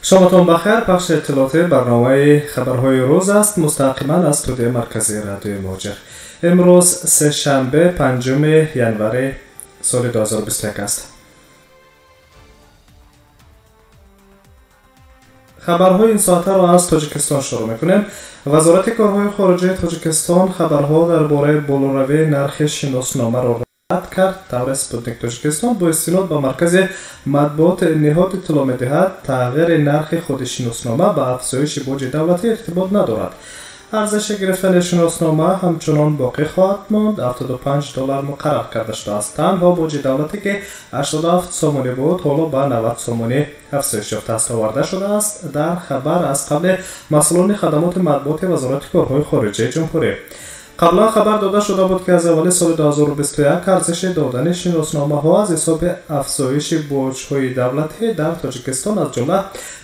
Шоматон бахайр. Пахши иттилоотии барномаи хабарҳои рӯз аст, мустақиман аз студияи марказии радиои Муҳоҷир. Имрӯз сешанбе, 5 январи соли 2021 аст. Хабарҳои ин соатаро аз Тоҷикистон шурӯъ мекунем. Вазорати корҳои хориҷии Тоҷикистон хабарҳо дар бораи болоравии нархи шиносномаро рад кард. Тавре Спутник Тоҷикистон бо истинод ба маркази матбуоти ниҳод иттилоъ медиҳад, тағйири нархи худи шиноснома ба афзоиши боҷи давлатӣ иртибот надорад. Арзиши гирифтани шиноснома ҳамчунон боқӣ хоҳад монд, $75 муқаррар карда шудааст. Танҳо боҷи давлатӣ, ки 87 сомонӣ буд, ҳоло ба 90 сомонӣ афзоиш ёфтааст, оварда шудааст дар хабар аз қабли масъулони хадамоти матбуоти Вазорати корҳои хориҷии ҷумҳурӣ. Қаблан хабар дода шуда буд, ки аз аввали соли 2021 арзиши додани шиносномаҳо аз ҳисоби афзоиши боҷҳои давлатӣ дар Тоҷикистон, аз ҷумла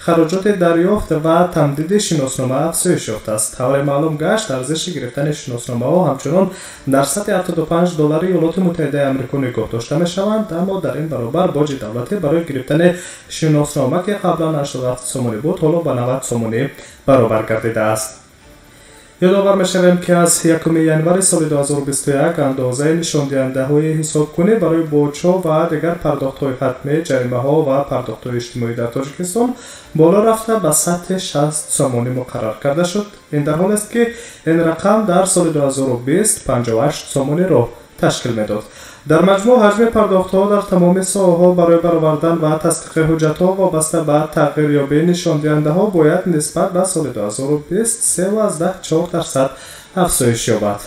хароҷоти дарёфт ва тамдиди шиноснома афзоиш ёфтааст. Тавре маълум гашт, арзиши гирифтани шиносномаҳо ҳамчунон дар сатҳи $75 Иёлоти Муттаҳидаи Амрико нигоҳ дошта мешаванд, аммо дар ин баробар боҷи давлатӣ барои гирифтани шиноснома, ки қаблан 87 сомонӣ буд, ҳоло ба 90 сомонӣ баробар гардидааст. Ёдовар мешавем, ки аз 1 январи соли 2021 андозаи нишондиҳандаҳои ҳисобкунӣ барои боҷҳо ва дигар пардохтҳои ҳатмӣ, ҷаримаҳо ва пардохтҳои иҷтимоӣ дар Тоҷикистон боло рафта ба сатҳи 60 сомонӣ муқаррар карда шуд. Ин дар ҳолест, ки ин рақам дар соли 2020 58 сомониро ташкил медод. Дар маҷмӯъ ҳаҷми пардохтҳо дар тамоми соҳаҳо барои баровардан ва тасдиқи ҳуҷҷатҳо вобаста ба тағйирёбии нишондиҳандаҳо бояд нисбат ба соли 2020 3,4% афзоиш ёбад.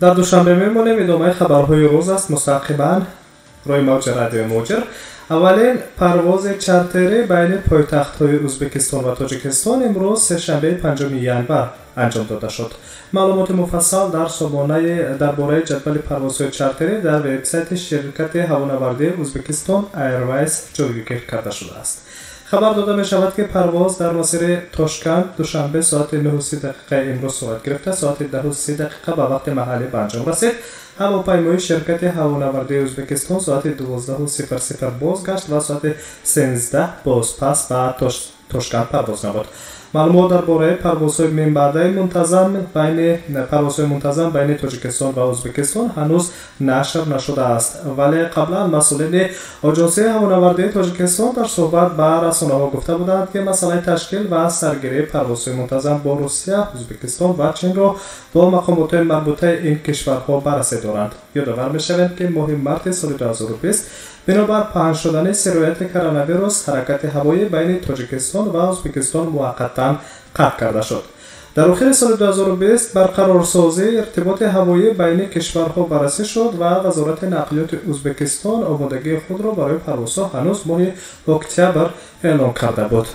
Дар Душанбе мемонем. Идомаи хабарҳои рӯз аст мустақиман рӯи мавҷи радиои Муҳоҷир. Аввалин парвози чартерӣ байни пойтахтҳои Ӯзбекистон ва Тоҷикистон имрӯз сешанбеи 5 январ анҷом дода шуд. Маълумоти муфассал дар сомонаи дар бораи ҷадвали парвозҳои чартерӣ дар вебсайти ширкати ҳавонавардии Ӯзбекистон Airways ҷойгир карда шудааст. Хабар дода мешавад, ки парвоз дар масири Тошканд Душанбе соати 9:30 имрӯз сурат гирифта, соати 10:30 ба вақти маҳаллӣ ба анҷом расид. Ҳавопаймои ширкати ҳавонавардии Ӯзбекистон соати 12:00 бозгашт ва соати 13 бозпас ба Тошканд парвоз намуд. Маълумот дар бораи парвозҳои минбаъдаи мунтазам байни парвозҳои мунтазам байни Тоҷикистон ва Ӯзбекистон ҳанӯз нашр нашудааст, вале қаблан масъулини Оҷонсии ҳавонавардии Тоҷикистон дар суҳбат ба расонаҳо гуфта буданд, ки масъалаи ташкил ва саргирии парвозҳои мунтазам бо Русия, Ӯзбекистон ва Чинро бо мақомотҳои марбутаи ин кишварҳо баррасӣ доранд. Ёдовар мешавем, ки моҳи марти соли 2020 бинобар паҳн шудани сирояти коронавирус ҳаракати ҳавоӣ байни Тоҷикистон ва Ӯзбекистон муваққатан қатъ карда шуд. Дар охири соли 2020 барқарорсозии иртиботи ҳавоӣ байни кишварҳо баррасӣ шуд ва Вазорати нақлиёти Ӯзбекистон омодагии худро барои парвозҳо ҳанӯз моҳи октябр эълон карда буд.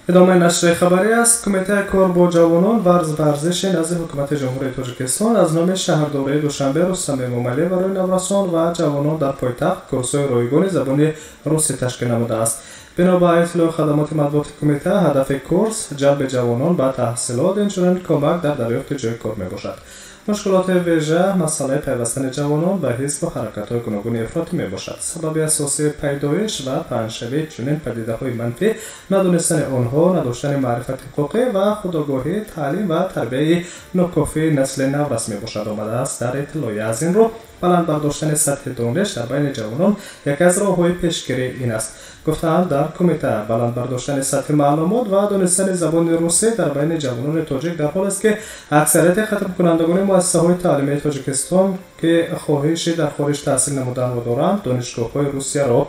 Идомаи нашри хабарӣ аст. Кумитаи кор бо ҷавонон ва варзиши назди ҳукумати Ҷумҳурии Тоҷикистон аз номи шаҳрдории Душанбе Рустам Эмомалӣ барои наврасон ва ҷавонон дар пойтахт курсҳои ройгони забони русӣ ташкил намудааст. Бино ба иттилои хадамоти матбуоти кумита, ҳадафи курс ҷалби ҷавонон ба таҳсилот, инчунин кӯмак дар дарёфти ҷойи кор мебошад. Мушкилоти вежа масъалаи пайвастани ҷавонон ба ҳизбу ҳаракатҳои гуногуни ифротӣ мебошад. Сабаби асосии пайдоиш ва паҳншавии чунин падидаҳои манфӣ надонистани онҳо, надоштани маърифати ҳуқуқӣ ва худогоҳӣ, таълим ва тарбияи нокофии насли наврас мебошад, омадааст дар иттилои. Аз ин рӯ баланд бардоштани сатҳи дониш дар байни ҷавонон яке аз роҳҳои пешгирӣ ин аст, гуфтаанд дар кумита. Баланд бардоштани сатҳи маълумот ва донистани забони русӣ дар байни ҷавонони тоҷик дар ҳолест, ки аксарияти хатмкунандагони муассисаҳои таълимии Тоҷикистон, ки хоҳиши дар хориҷ таҳсил намуданро доранд, донишгоҳҳои Русияро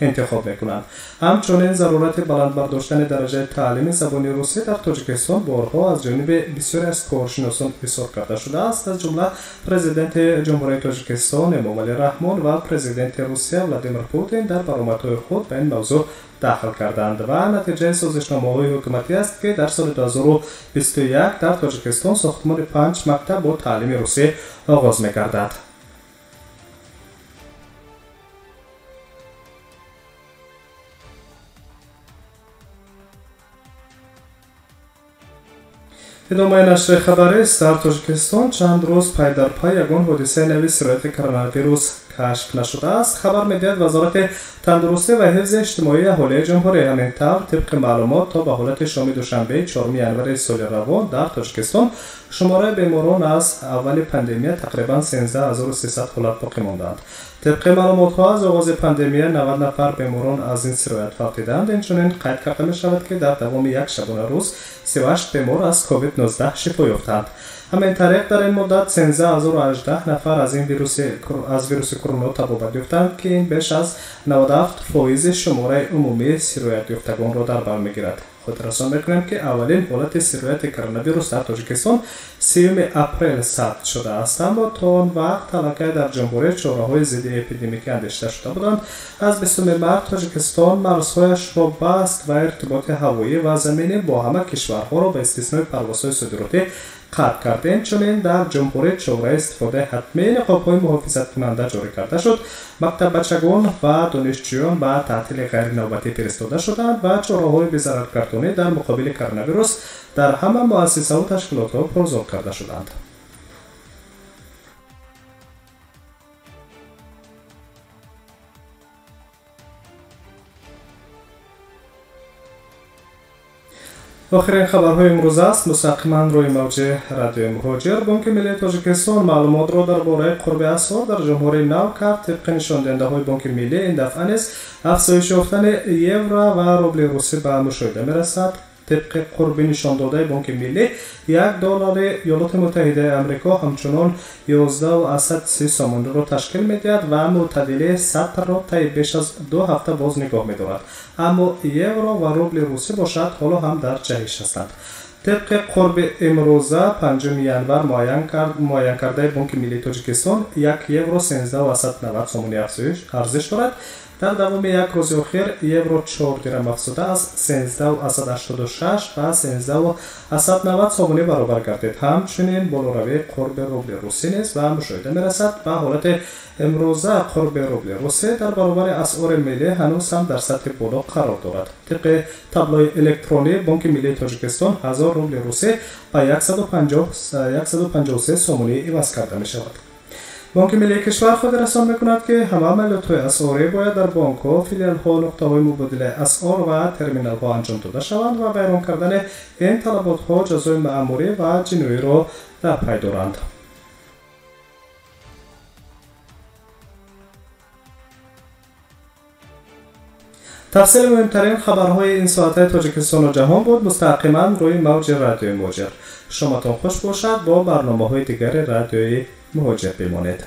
интихоб мекунанд. Ҳамчунин зарурати баланд бардоштани дараҷаи таълими забони русӣ дар Тоҷикистон борҳо аз ҷониби бисёре аз коршиносон изҳор карда шудааст, аз ҷумла президенти Ҷумҳурии Тоҷикистон Эмомалӣ Раҳмон ва президенти Русия Владимир Путин дар баромадҳои худ ба ин мавзӯъ дахл карданд ва натиҷаи созишномаҳои ҳукуматӣ аст, ки дар соли 2021 дар Тоҷикистон сохтмони 5 мактаб бо таълими русӣ оғоз мегардад. Идомаи нашри хабарист. Дар Тоҷикистон чанд рӯз пай дар пай ягон ҳодисаи нави сирояти коронавирус кашф нашудааст, хабар медиҳад Вазорати тандурустӣ ва ҳифзи иҷтимоии аҳолии ҷумҳурӣ. Ҳамин тавр, тибқи маълумот, то ба ҳолати шоми душанбеи 4 январи соли равон дар Тоҷикистон шумораи беморон аз аввали пандемия тақрибан 13300 ҳолат боқӣ мондаанд. Тибқи маълумотҳо, аз оғози пандемия 90 нафар беморон аз ин сироят фавтиданд. Инчунин қайд карда мешавад, ки дар давоми як шабона рӯз 38 бемор аз COVID-19 шифо ёфтанд. Ҳамин тариқ, дар ин муддат 13018 нафар аз вируси корона табобат ёфтанд, ки ин беш аз 97% шумораи умумии сироятёфтагонро дар бар мегирад. Хотиррасон мекунем, ки аввалин ҳолати сирояти коронавирус дар Тоҷикистон 3 апрел сабт шудааст, аммо то он вақт аллакай дар ҷумҳурӣ чораҳои зидди эпидемикӣ андешида шуда буданд. Аз 20 март Тоҷикистон марзҳояшро баст ва иртиботи ҳавоӣ ва заминӣ бо ҳама кишварҳоро ба истиснои парвозҳои содиротӣ қатъ кард. Инчунин дар ҷумҳурӣ чораи истифодаи ҳатмии ниқобҳои муҳофизаткунанда ҷорӣ карда шуд. Мактаббачагон ва донишҷӯён ба таътили ғайринавбатӣ фиристода шуданд ва чораҳои безараргардонӣ дар муқобили коронавирус дар ҳама муассисаву ташкилотҳо пурзор карда шуданд. Охирин хабарҳои имрӯз аст. Мустақиман рӯи мавҷи радиои Муҳоҷир. Бонки Миллии Тоҷикистон маълумотро дар бораи қурби асъор дар ҷумҳурӣ нав кард. Тибқи нишондиҳандаҳои Бонки Миллӣ, ин дафъа низ афзоиш ёфтани евро ва рубли русӣ ба мушоҳида мерасад. Тибқи қурби нишондодаи Бонки Миллӣ, 1 доллари Иёлоти Муттаҳидаи Амрико ҳамчунон 11,30 сомониро ташкил медиҳад ва мӯътадили сатрро таи беш аз 2 ҳафта боз нигоҳ медорад. Аммо евро ва рубли русӣ бошад, ҳоло ҳам дар ҷаҳиш ҳастанд. Тибқи қурби имрӯза 5 январ муайян кардаи Бонки Миллии Тоҷикистон, 1 евро 13,90 сомонӣ арзиш дорад. Дар давоми як рӯзи охир евро 4 дирам афзуда аз 13,86 ба 13,90 сомонӣ баробар гардид. Ҳамчунин болоравии қурби рубли русӣ низ ба мушоҳида мерасад. Ба ҳолати имрӯза қурби рубли русӣ дар баробари асъори миллӣ ҳанӯз ҳам дар сатҳи боло қарор дорад. Тибқи таблои электронии Бонки Миллии Тоҷикистон, 1000 рубли русӣ ба 153 сомонӣ иваз карда мешавад. Бонки Миллии кишвар хотиррасон мекунад, ки ҳама амалиётҳои асъорӣ бояд дар бонкҳо, филиалҳо, нуқтаҳои мубодилаи асъор ва терминалҳо анҷом дода шаванд ва вайрон кардани ин талаботҳо ҷазои маъмурӣ ва ҷиноиро дар пай доранд. Тафсили муҳимтарин хабарҳои ин соатаи Тоҷикистону ҷаҳон буд мустақиман рӯи мавҷи радиои Муҳоҷир. Шоматон хуш бошад, бо барномаҳои дигари радиои Муҳоҷир бимонед.